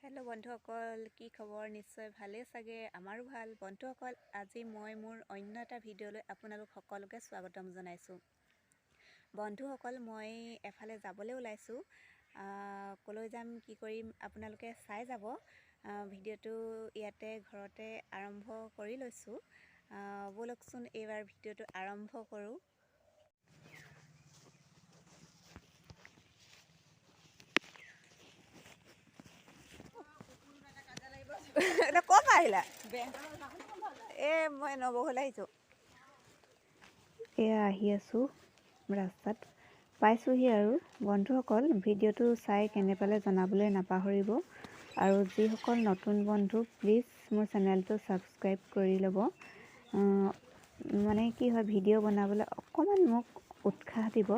Hello' বন্ধুসকল, কি খবৰ? নিশ্চয় ভালেই চাগে, আমাৰো ভাল। বন্ধুসকল, আজি মই মোৰ অন্য এটা ভিডিঅ'লৈ আপোনালোক সকলোকে স্বাগতম জনাইছোঁ। বন্ধুসকল, মই এফালে যাবলৈ ওলাইছোঁ। ক'লৈ যাম, কি কৰিম আপোনালোকে চাই যাব। ভিডিঅ'টো ইয়াতে ঘৰতে আৰম্ভ কৰি লৈছোঁ। ব'লকচোন এইবাৰ ভিডিঅ'টো আৰম্ভ কৰোঁ। ক'ৰ পৰা আহিলা? এই মই নবৌ ঘৰলৈ আহিছোঁ। এয়া আহি আছোঁ, ৰাস্তাত পাইছোঁহি। আৰু বন্ধুসকল, ভিডিঅ'টো চাই কেনে পালে জনাবলৈ নাপাহৰিব। আৰু যিসকল নতুন বন্ধু, প্লিজ মোৰ চেনেলটো ছাবস্ক্ৰাইব কৰি ল'ব। মানে কি হয়, ভিডিঅ' বনাবলৈ অকণমান মোক উৎসাহ দিব।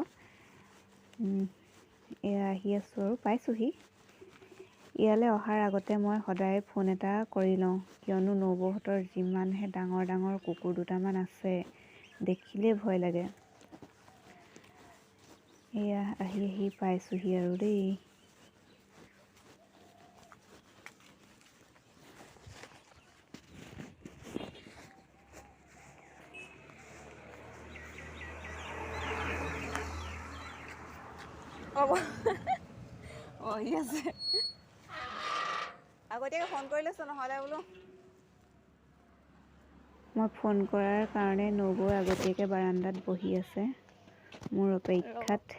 এয়া আহি আছোঁ আৰু পাইছোঁহি। ইয়ালৈ অহাৰ আগতে মই সদায় ফোন এটা কৰি লওঁ, কিয়নো নবৌহঁতৰ যিমানহে ডাঙৰ ডাঙৰ কুকুৰ দুটামান আছে, দেখিলেই ভয় লাগে। এয়া আহি আহি পাইছোঁহি আৰু দেই। আছে আগতীয়াকৈ ফোন কৰি লৈছোঁ, নহ'লে বোলো। মই ফোন কৰাৰ কাৰণে নবৌ আগতীয়াকৈ বাৰাণ্ডাত বহি আছে মোৰ অপেক্ষাত।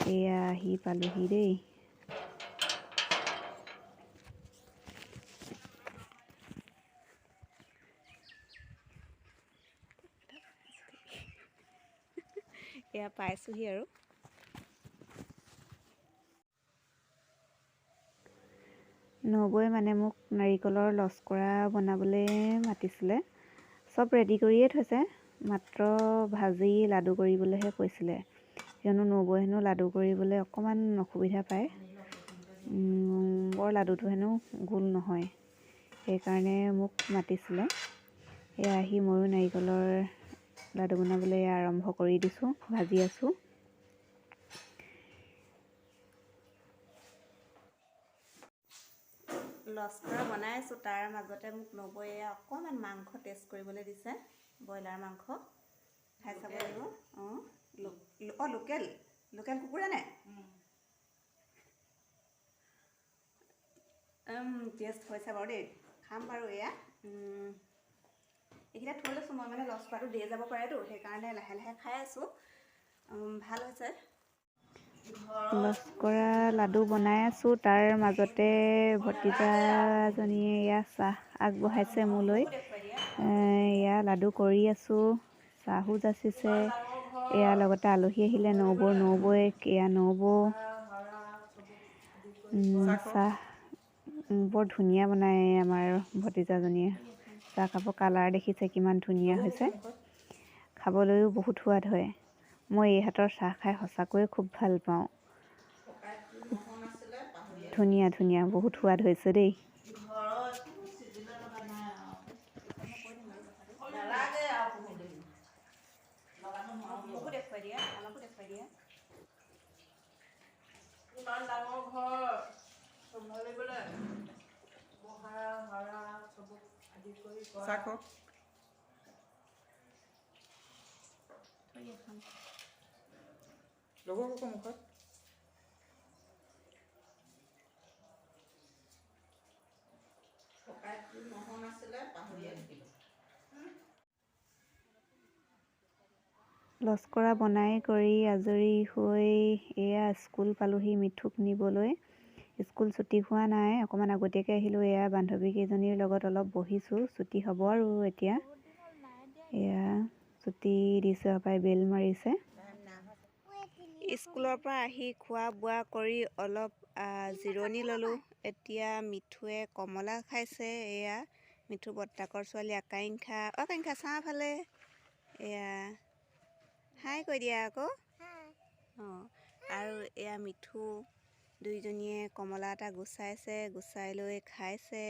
এয়া আহি পালোহি দেই। এয়া পাইছোঁহি আৰু। নবৌৱে মানে মোক নাৰিকলৰ লস্কৰা বনাবলৈ মাতিছিলে। চব ৰেডি কৰিয়ে থৈছে, মাত্ৰ ভাজি লাডু কৰিবলৈহে কৈছিলে। কিয়নো নবৌৱে হেনো লাডু কৰিবলৈ অকণমান অসুবিধা পায়, বৰ লাডুটো হেনো গোল নহয়, সেইকাৰণে মোক মাতিছিলে। এয়া আহি ময়ো নাৰিকলৰ লাডু বনাবলৈ আৰম্ভ কৰি দিছোঁ, ভাজি আছোঁ। লস্কৰা বনাই আছোঁ, তাৰ মাজতে মোক নবৌয়ে অকণমান মাংস টেষ্ট কৰিবলৈ দিছে, ব্ৰইলাৰ মাংস খাই চাব লাগিব। অঁ অঁ, লোকেল লোকেল কুকুৰা নে? টেষ্ট হৈছে বাৰু দেই, খাম বাৰু। এয়া এইকেইটা থৈ লৈছোঁ মই, মানে লস্কৰাটো দেৰি যাব পাৰেতো, সেইকাৰণে লাহে লাহে খাই আছোঁ। ভাল হৈছে। লস্কৰা লাডু বনাই আছোঁ, তাৰ মাজতে ভতিজাজনীয়ে এয়া চাহ আগবঢ়াইছে মোলৈ। এয়া লাডু কৰি আছোঁ, চাহো যাচিছে। এয়া লগতে আলহী আহিলে, নবৌ নবৌৱেক, এয়া নবৌ। চাহ বৰ ধুনীয়া বনায় আমাৰ ভতিজাজনীয়ে। চাহ কাপৰ কালাৰ দেখিছে কিমান ধুনীয়া হৈছে, খাবলৈও বহুত সোৱাদ হয়। মই এই হাতৰ চাহ খাই সঁচাকৈয়ে খুব ভাল পাওঁ। ধুনীয়া ধুনীয়া, বহুত সোৱাদ হৈছে দেই। মুখত লস্কৰা বনাই কৰি আজৰি হৈ এয়া স্কুল পালোহি মিঠুক নিবলৈ। স্কুল ছুটি হোৱা নাই, অকণমান আগতীয়াকৈ আহিলোঁ। এয়া বান্ধৱীকেইজনীৰ লগত অলপ বহিছোঁ, ছুটি হ'ব আৰু এতিয়া। এয়া ছুটি দিছে, পাই বেল মাৰিছে। স্কুলৰ পৰা আহি খোৱা বোৱা কৰি অলপ জিৰণি ল'লোঁ। এতিয়া মিঠুৱে কমলা খাইছে। এয়া মিঠু বৰ্তাকৰ ছোৱালী আকাংক্ষা। অ' আকাংক্ষা, চাহ ফালে এয়া হাই কৈ দিয়া আকৌ। অঁ, আৰু এয়া মিঠু দুইজনীয়ে কমলা এটা গুচাইছে, গুচাই লৈ খাইছে।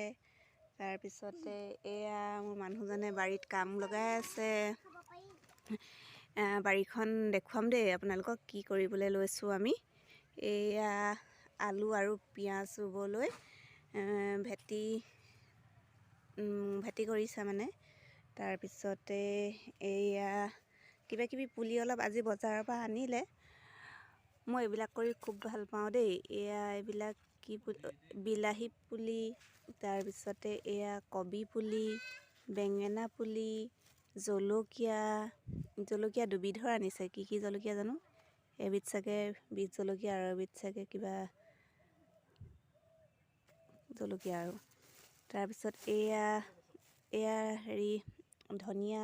তাৰপিছতে এয়া মোৰ মানুহজনে বাৰীত কাম লগাই আছে। বাৰীখন দেখুৱাম দেই আপোনালোকক, কি কৰিবলৈ লৈছোঁ আমি। এয়া আলু আৰু পিঁয়াজ ৰুবলৈ ভেটি ভেটি কৰিছে মানে। তাৰপিছতে এয়া কিবা কিবি পুলি অলপ আজি বজাৰৰ পৰা আনিলে। মই এইবিলাক কৰি খুব ভাল পাওঁ দেই। এয়া এইবিলাক কি পুলি, বিলাহী পুলি, তাৰপিছতে এয়া কবি পুলি, বেঙেনা পুলি, জলকীয়া, জলকীয়া দুবিধৰ আনিছে। কি কি জলকীয়া জানো, এবিধ চাগে বিহ জলকীয়া আৰু এবিধ চাগে কিবা জলকীয়া আৰু। তাৰপিছত এয়া এয়া হেৰি ধনিয়া,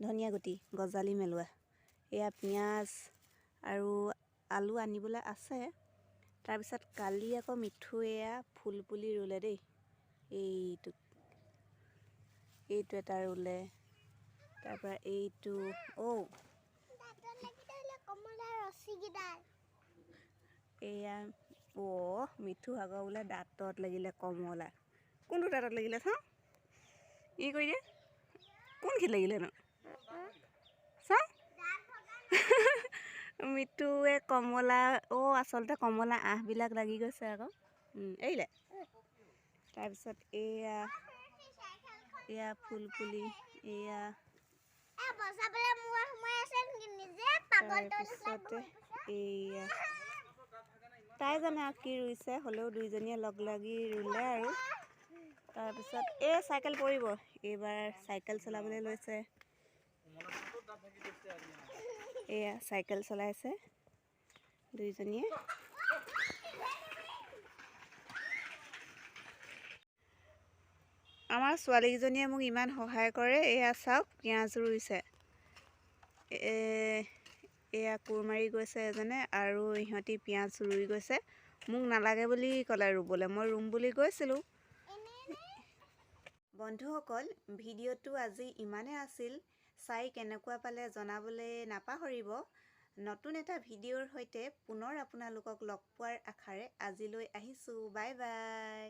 ধনিয়া গুটি গজালি মেলোৱা। এয়া পিঁয়াজ আৰু আলু আনিবলৈ আছে। তাৰপিছত কালি আকৌ মিঠু এয়া ফুল পুলি ৰুলে দেই। এইটো এইটো এটা ৰুলে। তাৰপৰা এইটো অ' এয়া অ' মিঠু আগৰ বোলে দাঁতত লাগিলে কমলা। কোনটো দাঁতত লাগিলে চাওঁ, ই কৰি দিয়ে, কোনখিনিত লাগিলেনো চাওঁ। মিঠুৱে কমলা, অ' আচলতে কমলা আঁহবিলাক লাগি গৈছে আকৌ। এৰিলে। তাৰপিছত এয়া এয়া ফুল পুলি, এয়া তাৰপিছতে এয়া তাই জানে আৰু কি ৰুইছে, হ'লেও দুইজনীয়ে লগ লাগি ৰুলে আৰু। তাৰপিছত এই চাইকেল পৰিব, এইবাৰ চাইকেল চলাবলৈ লৈছে। এয়া চাইকেল চলাইছে দুইজনীয়ে। আমাৰ ছোৱালীকেইজনীয়ে মোক ইমান সহায় কৰে। এয়া চাওক পিঁয়াজ ৰুইছে, এয়া কোৰ মাৰি গৈছে এজনে আৰু ইহঁতি পিঁয়াজ ৰুই গৈছে। মোক নালাগে বুলি ক'লে ৰুবলৈ, মই ৰুম বুলি কৈছিলোঁ। বন্ধুসকল, ভিডিঅ'টো আজি ইমানেই আছিল। চাই কেনেকুৱা পালে জনাবলৈ নাপাহৰিব। নতুন এটা ভিডিঅ'ৰ সৈতে পুনৰ আপোনালোকক লগ পোৱাৰ আশাৰে আজিলৈ আহিছোঁ। Bye bye.